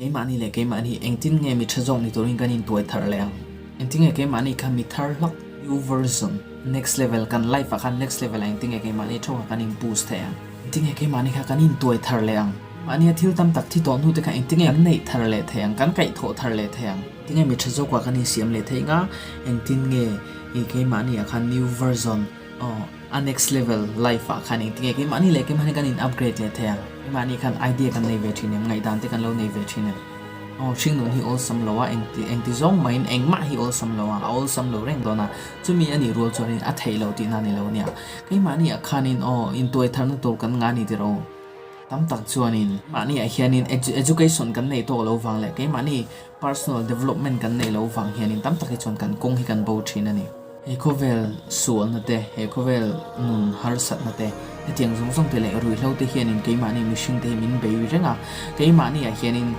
Keimahni leh keimahni engtin nge mi tha zawk ni turin kan intuai thar leh ang? Engtin nge keimahni kha mi thar hlak, new version, next level, kan life ah khan next level ah engtin nge keimahni theuh kha kan in boost theih ang? Engtin nge keimahni kha kan intuai thar leh ang? Mahnia thil tam tak thi tawh hnu te kha engtin nge kan neih thar leh theih ang, kan kaihthawh thar leh theih ang? Engtin nge mi tha zawkah kan insiam leh theih nga? Engtin nge keimahni ah khan new version, Aw, a next level life ah khan engtinge keimahni leh keimahni kan in upgrade leh thei ang? Keimahni khan idea kan nei ve thin em? Ngaihdan te kan lo nei ve thin em? Aw, hringnun hi awlsam lo a, engti engti zawng mahin engmah hi awlsam lo a, a awlsam lo reng dawn a, chumi a nih rual chuanin a theih loh tihna a ni lo nia. Keimahni ah khanin aw, intuai tharna tur kan ngah a ni tiraw? Tam tak chuanin mahni ah hianin education kan nei tawk lo vang leh keimahni personal development kan nei lo vang hianin tam tak hi chuan kan kawng hi kan bo thin a ni. He khawvel sualna te, he khawvel nun harsatna te, hetiang zawng zawng te leh ruihhlo te hianin keimahni mihring te hi min bei reng a, keimahni ah hianin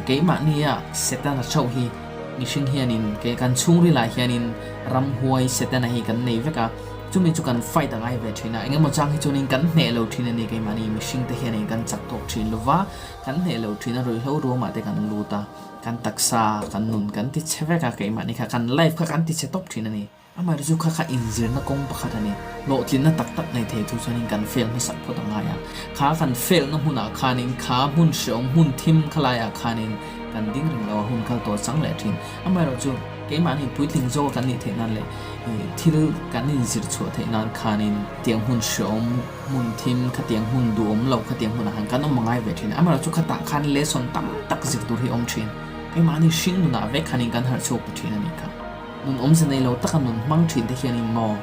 keimahnia Setana chauh hi mihring hianin kan chhungrilah hianin ramhuai Setana hi kan nei vek a, Chumi chu kan fight a ngai ve thin a, engemaw chang hi chuanin kan hneh lo thin a ni, keimahni mihring te hianin kan chak tawk thin lova, kan hneh lo thin a, ruihhlo ruamah te kan lut a, kan taksa, kan nun kan ti chhe vek a, keimahni kha kan life kha kan ti chhe tawp thin a ni. Amaherawhchu chu kha kha inzirna kawng pakhat a ni, hlawhtlinna tak tak nei thei chu chuanin kan fail hmasak phawt a ngai a, kha kan fail na hmunah khanin kha hmun hreawm hmun thim khalaiah khanin kan ding reng lo a, hun kal tawh chang leh thin. Amaherawhchu keimahni puitling zawka kan nih theih nan leh thil kan inzir chhuah theih nan khanin tiang hmun hreawm, hmun thim, khatiang hmun duhawm lo khatiang hmunah khan kan awm a ngai ve thin. Amaherawhchu khatah khan lesson tam tak zir tur hi a awm thin. Keimahni hring nunah vek khanin kan harh chhuak ta thin a nih kha. Nun awmze nei lo taka nun hmang thin te hianin maw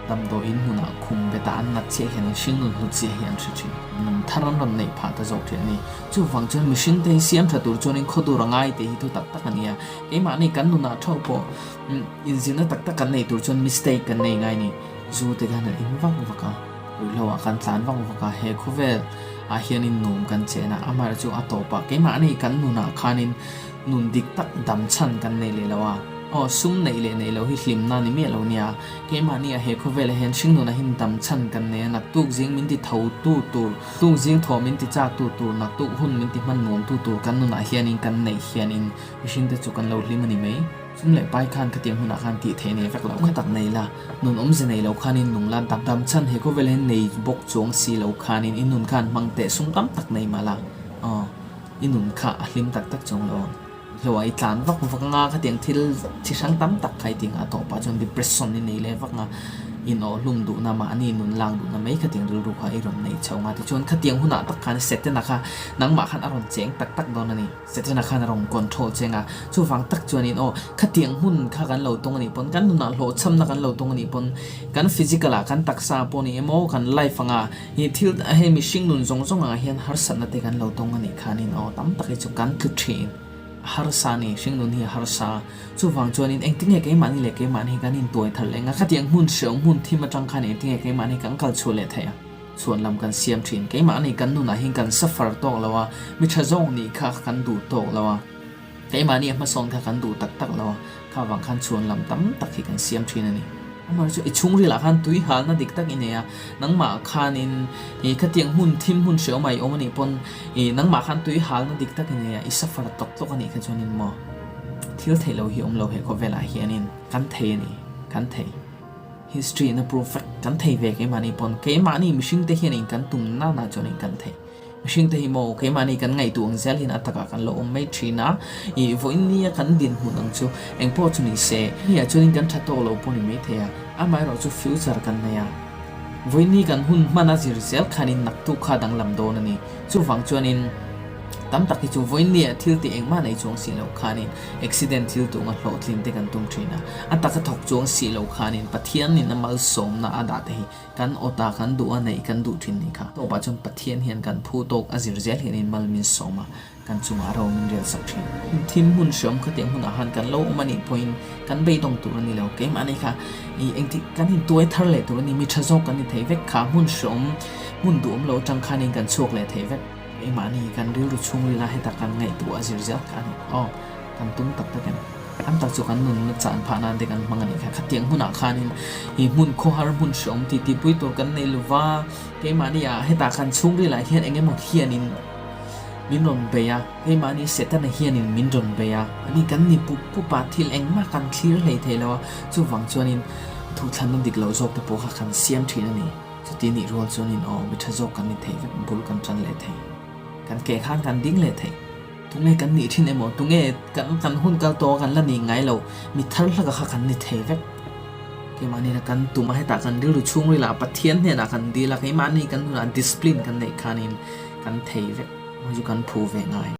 damdawiin hmunah khum betah an nat chiah hianin hring nun hlut chiah hi an hre thin. Nun thar an rawn neih phah ta zawk thin a ni. Chuvang chuan mihring te hi siam tha tur chuanin khaw dur a ngai tih hi thu tak tak a ni a. Keimahni kan nunah theuh pawh inzirna tak tak kan nei tur chuan mistake kan nei ngai ni. Zu te khan an in vak vak a, ruihhlo ah kan tlan vak vak a, he khawvel ah hianin nuam kan chen a, amaherawhchu chu a tawpah keimahni kan nunah khanin nun dik tak dam chhan kan nei leh lo a. Aw, sum neih leh neih loh hi hlimna ni miah lo nia. Keimahni ah he khawvelah hian hringnunah hian dam chhan kan nei a, naktuk zing min ti tho tu tur, tuk zing thaw min ti chak tu tur, naktuk hun min ti hman nuam tu tur kan nunah hianin kan neih hianin mihringte chu kan lo hlim a ni mai. Sum leh pai khan khatiang hunah khan tih theih nei vek loh kha tak nei la, nun awmze nei lo khanin nung la, dam dam chhan he khawvelah hian nei bawk chuang si lo khanin i nun khan hmang teh sum tam tak nei mah la, aw, i nun kha a hlim tak tak chuang lo ang. Hlauh i tlan vak vak anga khatiang thil chi hrang tam tak kha i ti nghah tawh pah chuan depression i nei leh vak anga inawhhlum duhna mahni nun lak duhna mai khatiang rilru kha i rawn nei chho anga tichuan khatiang hunah tak khan Setana kha nangmah khan a rawn cheng tak tak dawn a ni. Setana khan a rawn control cheng a, chuvang tak chuanin aw khatiang hmun kha kan lo tawng a nih pawn kan nunah hlawhchhamna kan lo tawng a nih pawn kan physical ah kan taksa pawh ni emaw kan life anga hi thil hei mihring nun zawng zawng angah hian harsatna te kan lo tawng a nih khanin aw tam tak hi chu kan tlu thin a harsa a ni hring nun hi a harsa a chuvang chuanin engtinge keimahni leh keimahni hi kan intuai thar leh eng a khatiang hmun hreawm hmun thim atang khan engtinge keimahni kan kal chhuah leh theih a chhuan lam kan siam thin keimahni kan nunah hian kan suffer tawk lo a mi tha zawk nih kha kan duh tawk lo a keimahni a hmasawn kha kan duh tak tak lo a kha vang khan chhuan lam tam tak hi kan siam thin a ni. Amah chu i chhungril ah khan tui halna dik tak i nei a, nangmah khanin i khatiang hmun thim hmun hreawm ah i awm a nih pawn i nangmah khan tui halna dik tak i nei a, i suffer tawk tawk a nih kha chuanin maw thil theih lo hi awm lo he khawvel ah hianin kan thei a ni, kan thei. History in a prove vek, kan thei ve keimahni pawn keimahni mihring te hianin kan tum nana chuanin kan thei. Mihring te hi maw keimahni kan ngaihtuah ang zel hian a takah kan lo awm mai thin a, ih vawiin nia kan dinhmun ang chu engpawh chu ni se, hmiah chuanin kan tha tawk lo pawh ni maithei a, amaherawh chu future kan nei a, vawiin ni kan hun hman a zir zel khanin naktuk kha danglam dawn a ni, chuvang chuanin tam tak hi chu vawiin nia thil tih engmah nei chuang si loh khanin accident thil tunga hlawhtlin te kan tum thin a, a taka thawk chuang si lo khanin Pathianin a malsawmna a dah te hi Kan awta kan duh a neih kan duh thin nih kha. Tawpah chuan Pathian hian kan phu tawk a zir zel hianin mal min sawm a, kan chungah ro min rel sak thin. Thim hmun hreawm khatiang hunah khan kan lo awm a nih pawhin kan beidawng tur a ni lo. Keimah nih kha i engtik kan intuai thar leh tur a ni, mi tha zawk kan ni thei vek kha hmun hreawm hmun duhawm lo atang khanin kan chhuak leh thei vek. Keimah nih kan rilru chhungrila heta kan ngaihtuah a zir zel kha a ni. Aw, kan tum tak tak em? Tam tak chu kan nunna chan phah nan te kan hmang a nih kha. Khatiang hmunah khanin i hmun khawhar hmun hreawm ti tihpui tur kan nei lova, keimahni ah hetah khan chhungrilah hian eng emaw hianin Min rawn bei a, keimahni Setana hianin min rawn bei a, ani kan ni pup pup a, thil engmah kan thlir hlei thei lo a, chuvang chuanin thuhthlanna dik loh zawk te pawh kha kan siam thin a ni. Chuti nih rual chuanin aw, mi tha zawk kan ni thei vek, bul kan tan leh thei. Kan ke khan kan ding leh thei. Tunge kan nih thin emaw, tunge kan kan hun kal tawh a kan la nih ngai lo, mi thar hlaka kha kan ni thei vek. Keimahni na kan tum a, hetah kan rilru chhungril ah Pathian hnenah kan dil a, keimahni kan nunah discipline kan neih khanin kan thei vek, chu kan phu ve ngai.